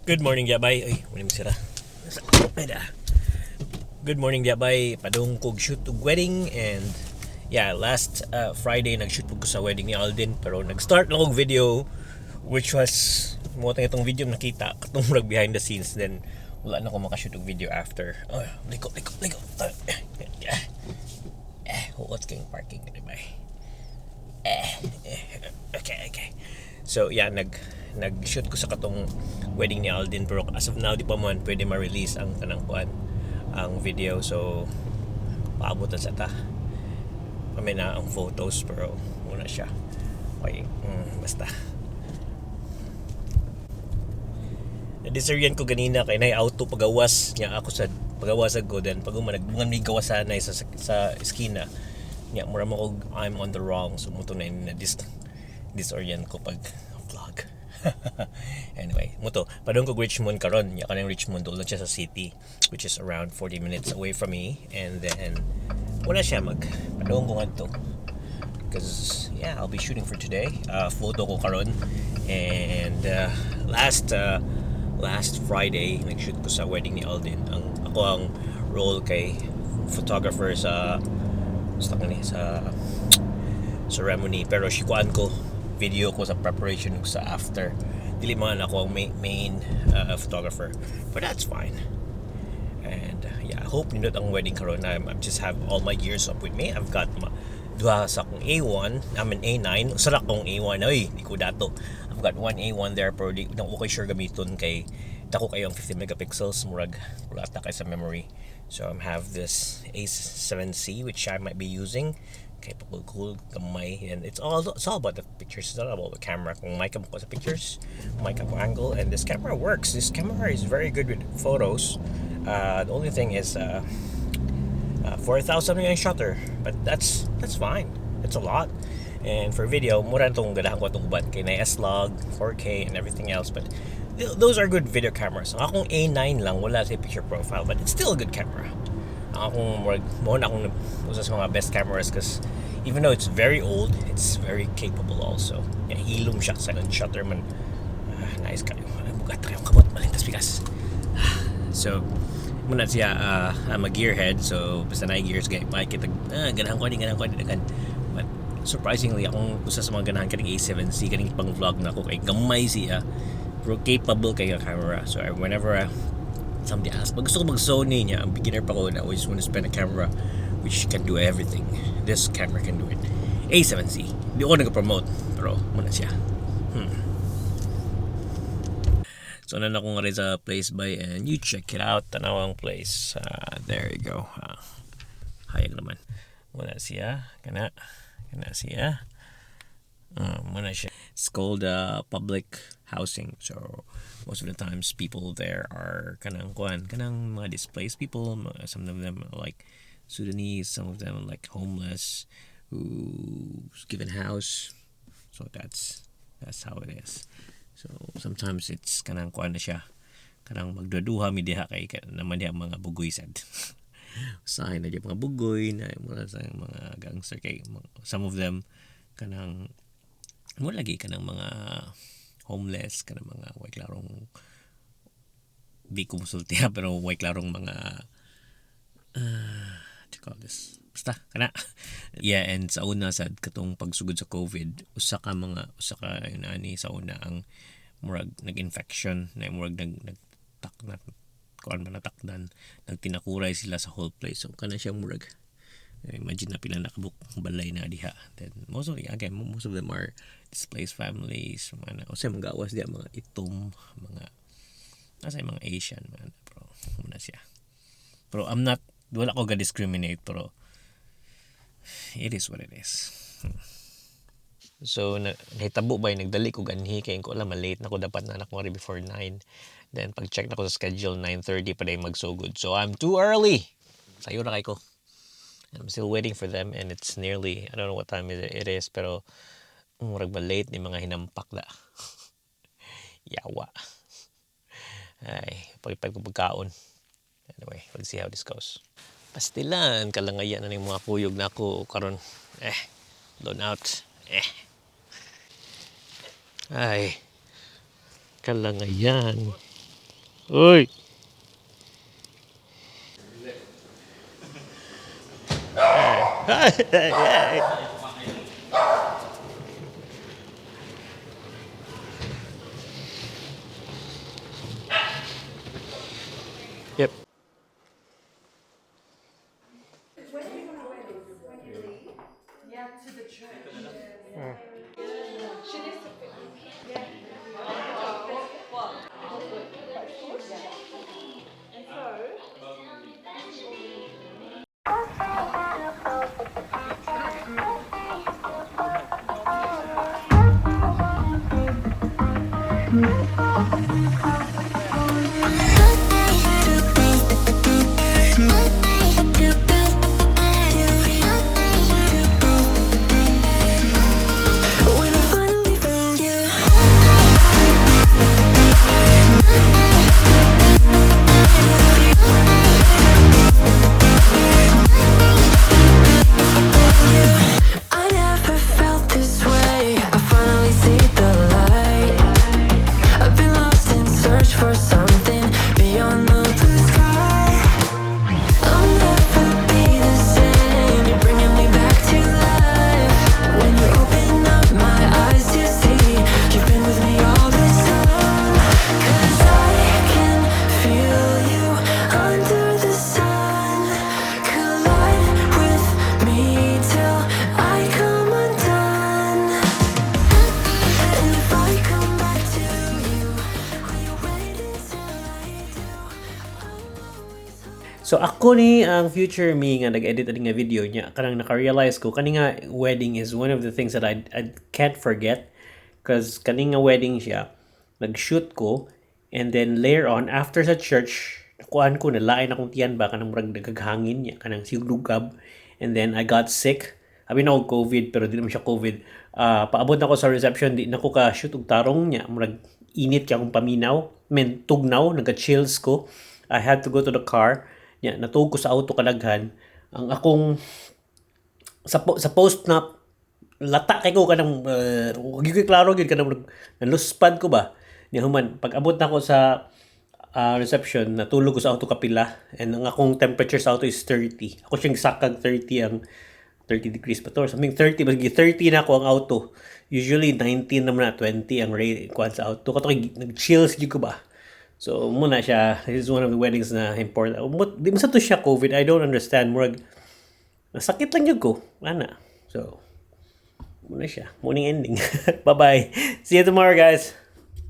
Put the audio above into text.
Good morning, Jabay. Ay, wala mo sira. Ay, da. Good morning, Jabay. Padung kog shoot og wedding and yeah, last Friday nag-shoot pud ko sa wedding ni Alden, pero nag-start lang og video which was mao tong itong video nakita katong murag behind the scenes, then wala na ko makashoot og video after. Oh, liko, liko, liko. Eh, eh, huot kayong parking, di ba? Eh, eh, okay. So yeah, nag-shoot ko sa katong wedding ni Alden, pero as of now di pa man pwede ma-release ang kanang kuan, ang video, so paabot na sa ta kami na ang photos, pero muna siya. Okay, basta na-disorient ko ganina kay nay auto pagawas niya ako sa pagawas ko, then pag uma nagbungan mi gawasanay sa eskina niya, mura mo og I'm on the wrong, so mao to na na disorient ko pag vlog. Anyway, mao to, padung ko Richmond karon niya. Kanang Richmond, doon lang siya sa city, which is around 40 minutes away from me, and then wala siya, mag padung ko ngadto because yeah, I'll be shooting for today. Photo ko karon and last Friday nag-shoot ko sa wedding ni Alden. Ang ako ang role kay photographer sa kani sa ceremony, pero kuan ko, video ko sa preparation ug sa after. Dili man ako ang main photographer, but that's fine. And yeah, I hope nindot ang wedding karon. I just have all my gears up with me. I've got duha sa akong A1, I mean A9, usa ra akong A1 oy, di ko dato. I've got one A1 there, pero di na ko sure gamiton kay dako kayo ang 50 megapixels, murag wala ta kay sa memory. So I have this A7C which I might be using kay cool gamay, and it's all about the pictures. It's not about the camera. Kung may ka mo sa pictures, may ka mo angle, and this camera works. This camera is very good with photos. The only thing is 4,000 yung shutter, but that's fine. It's a lot. And for video, mura na tong ganahan ko itong uban kay na S-Log 4K and everything else, but those are good video cameras. Ang akong A9 lang, wala sa picture profile, but it's still a good camera. Ang akong murag mao na akong usa sa mga best cameras because even though it's very old, it's very capable also. Yeah, hilom siya, silent shutter man. Ah, nice kayo. Ay, bugat kayong kamot, malintas bigas. So muna siya, I'm a gearhead, so basta na gears kay makikita, ah, ganahan ko ni daghan. But surprisingly, akong usa sa mga ganahan kaning A7C, kaning pang vlog na ako kay gamay siya pero capable kay nga camera. So whenever somebody asks pag gusto ko mag Sony niya, ang beginner pa ko na, I always want to spend a camera which can do everything. This camera can do it. A7C. Di ko nag-promote, pero muna siya. So na ako nga rin sa place by, and you check it out. Tanaw ang place. There you go. Hayag naman. Muna siya. Kana. Kana siya. Muna siya. It's called public housing. So most of the times people there are kanang kuan, kanang mga displaced people. Some of them are like Sudanese, some of them are like homeless who's given house. So that's how it is. So sometimes it's kanang kuan na siya. Kanang magduduha mi diha kay naman diha mga bugoy sad. Usahay na diha mga bugoy na mura sa mga gangster kay some of them kanang mo lagi kanang mga homeless, kanang mga way klarong, di ko musulti ha, pero way klarong mga what do you call this, basta kana. Yeah, and sa una sad katong pagsugod sa COVID, usa ka ani sa una ang murag nag-infection na murag nag nagtak na kuan man, natakdan, nagtinakuray sila sa whole place. So kana siya, murag imagine na pila nakabuk balay na diha. Then most of again, most of them are displaced families, mga na usa mga gawas diha, mga itom, mga nasa mga Asian man, pero muna siya. Pero I'm not, wala ko ga discriminate, pero it is what it is. So na, nahitabo ba, nagdali ko ganhi kay ko alam late na ko, dapat na anak mo before 9. Then pag check na ko sa schedule, 9:30 pa day magsugod. So I'm too early. Sayo na kay ko. I'm still waiting for them and it's nearly, I don't know what time it is, pero murag ba late ni mga hinampak da. Yawa. Ay, pagpag pagkaon. Anyway, we'll see how this goes. Pastilan, kalangayan na ning mga kuyog na ako karon. Eh, blown out. Eh. Ay, kalangayan. Uy. Yep. When I finally found you. I never felt this way. I finally see the light. I've been lost in search for something beyond the blue sky. I'll never be the same. You're bringing me back to life. When you open up my eyes to see you've been with me all this time. 'Cause I can feel you under the sun. Collide with me till I come undone. And if I come back to you, will you wait until I do? I'm always So ako ni ang future me nga nag-edit ani nga video niya, kanang naka-realize ko kani nga wedding is one of the things that I can't forget, 'cause kani nga wedding siya nag-shoot ko, and then later on, after sa church, nakuan ko, nalain akong tiyan ba, kanang murag nagaghangin niya, kanang sigdugab, and then I got sick. Abi na og COVID, pero di naman siya COVID. Paabot na ko sa reception, di na ko ka shoot og tarong niya, murag init kay akong paminaw men, tugnaw, nagka-chills ko. I had to go to the car niya, natuog ko sa auto kalaghan. Ang akong sa post na lata kay ko, kanang gyud klaro gyud, kanang naluspad ko ba niya. Human pag abot na ko sa reception, natulog ko sa auto kapila, and ang akong temperature sa auto is 30. Ako siyang sakag 30, ang 30 degrees pa to or something, 30 ba, 30 na ako ang auto. Usually 19 naman na, 20 ang rate kuan sa auto. Kato kay nag-chills gyud ko ba. So muna siya, this is one of the weddings na important. But di man sa to siya COVID. I don't understand, murag nasakit lang gyud ko ana. So muna siya, morning ending. Bye bye, see you tomorrow, guys.